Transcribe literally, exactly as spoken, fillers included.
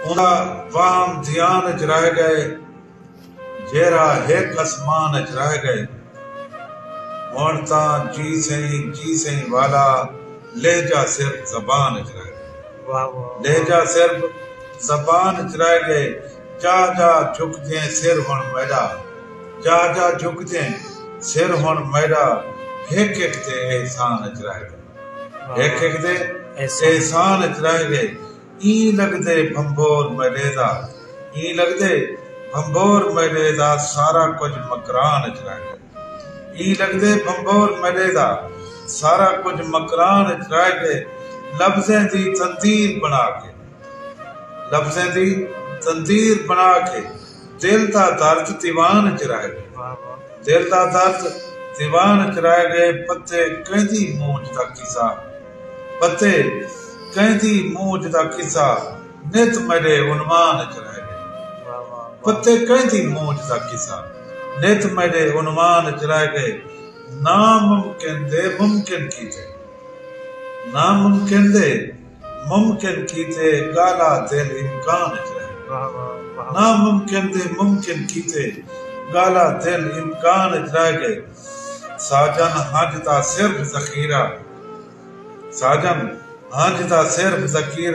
اوندا وہم دھیان اچ رہ ڳئے، جیرھا ہک اسمان اچ رہ ڳئے۔ ہݨ تاں جی سئیں، جی سئیں والا لہجہ صرف زبان اچ رہ ڳئے۔ واہ، واہ، واہ۔ لہجہ صرف زبان اچ رہ ڳئے۔ جا جا جھکدیں سر ہݨ میݙا، جا جا جھکدیں سر ہݨ میݙا، ہک ہک دے احسان اچ رہ ڳئے۔ واہ، ہک واہ۔ ہک دے احسان۔ احسان اچ رہ ڳئے۔ ایں لڳدے بھنبھور میݙے دا، ایں لڳدے بھنبھور میݙے دا، سارا کجھ مکران اچ رہ ڳئے۔ ایں لڳدے بھنبھور میݙے دا، سارا کجھ مکران اچ رہ ڳئے۔ لفظیں دی تندیر بݨا کے، لفظیں دی تندیر بݨا کے، دل دا درد دیوان اچ رہ ڳئے۔ واہ، واہ۔ دل دا درد دیوان اچ رہ ڳئے۔ پتے کیندی مونجھ دا قصہ، پتے کیندی مونجھ دا قصہ، نت میݙے عنوان اچ رہ ڳئے۔ واہ، واہ، واہ۔ پتے کیندی مونجھ دا قصہ، نت میݙے عنوان اچ رہ ڳئے۔ ناممکن دے ممکن کیتے، ناممکن دے ممکن کیتے، ڳالا دل امکان اچ رہ ڳئے۔ واہ، واہ، واہ۔ ناممکن دے ممکن کیتے، ڳالا دل امکان اچ رہ ڳئے۔ ساجن ہنج دا صرف ذخیرہ، ساجن ہنج دا صرف ذخیرہ۔